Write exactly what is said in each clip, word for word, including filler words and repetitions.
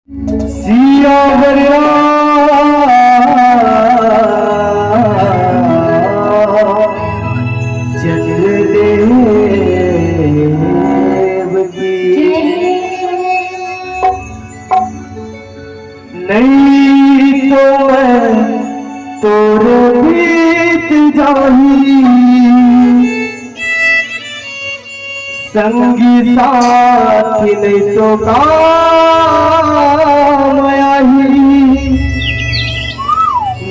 सियावर रामचंद्र देव की। नहीं तो मैं तोर बीत जाही, संगी साथी नहीं तो काम आही,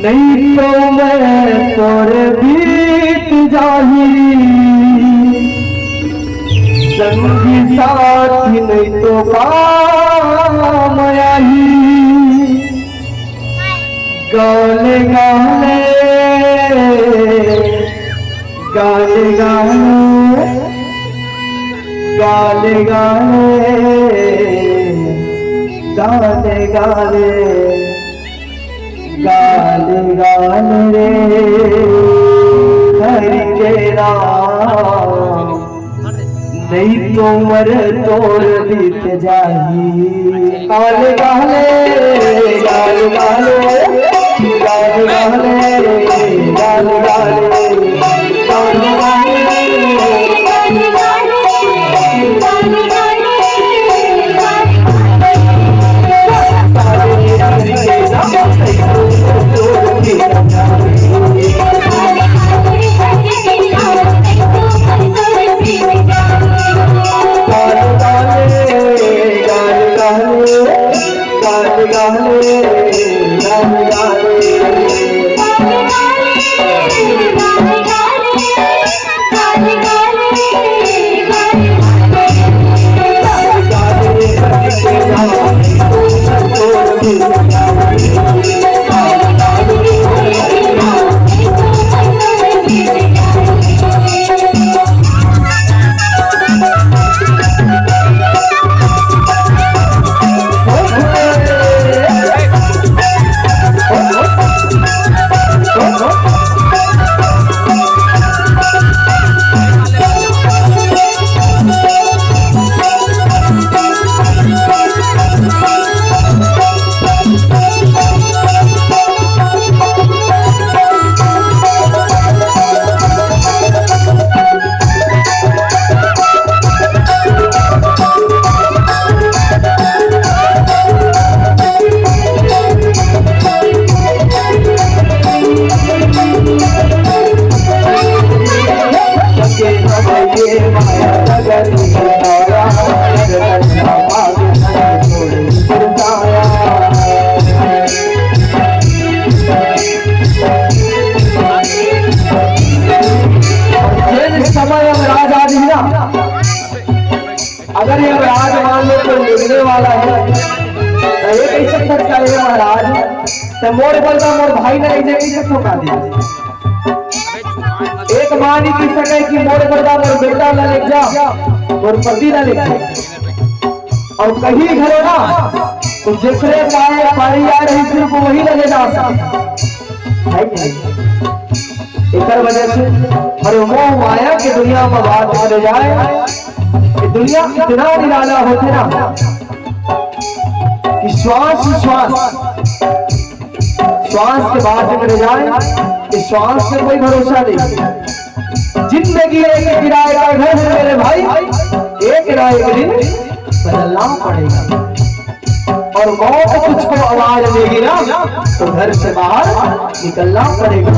नहीं तो मैं तोर बीत जाही, संगी साथी नहीं तो काम आही। गाले गाले, गाले गाले, गाले गाले, गाले गाले, गाले गाले रे हरि के राम। नहीं तो मर तोर बीत जाही। गाल गाले, गाल गाले, गाल गाले, गाल गाले, गाल गाले। जेन समय यमराज आ जही ना, अगर यमराज मान लो कोई लेगने वाला हे, त ये कहि सकत हे, "हे महाराज, त मोर बदला मोर भाई ला लेगे," कहि सकत हो का दे? एक माँ नइ कहि सकय कि मोर बदला मोर बेटा ला लेग जा, मोर पति ला लेग जा। अउ कहीं घलो ना, त जेकरे पाए पारी आ रही, सिर्फ वही ला लेग जा सकय। हे कि नहीं? एकर वजह से अरे मोह माया के दुनिया में बात करे जाए, ये दुनिया इतना निराला होथे ना कि श्वास ही श्वास, श्वास के बात करे जाए कि श्वास के कोई भरोसा नहीं। जिंदगी एक किराए का घर है मेरे भाई, एक ना एक दिन बदलना पड़ेगा। और मौत तुझको आवाज देगी ना, तो घर से बाहर निकलना पड़ेगा।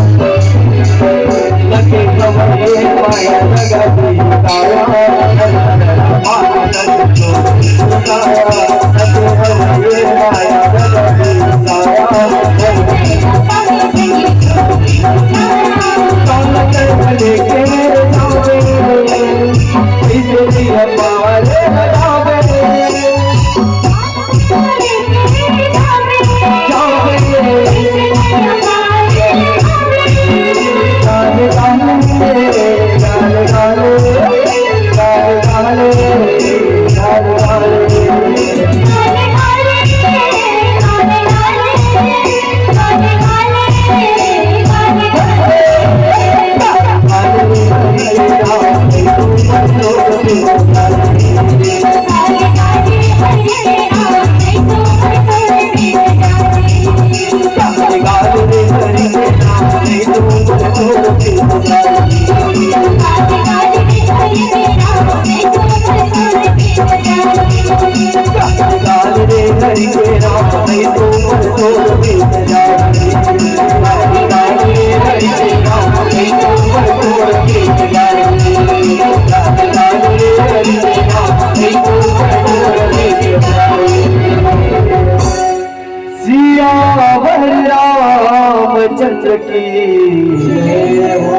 की जय हो।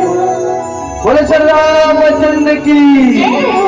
बोले श्री रामचंद्र की।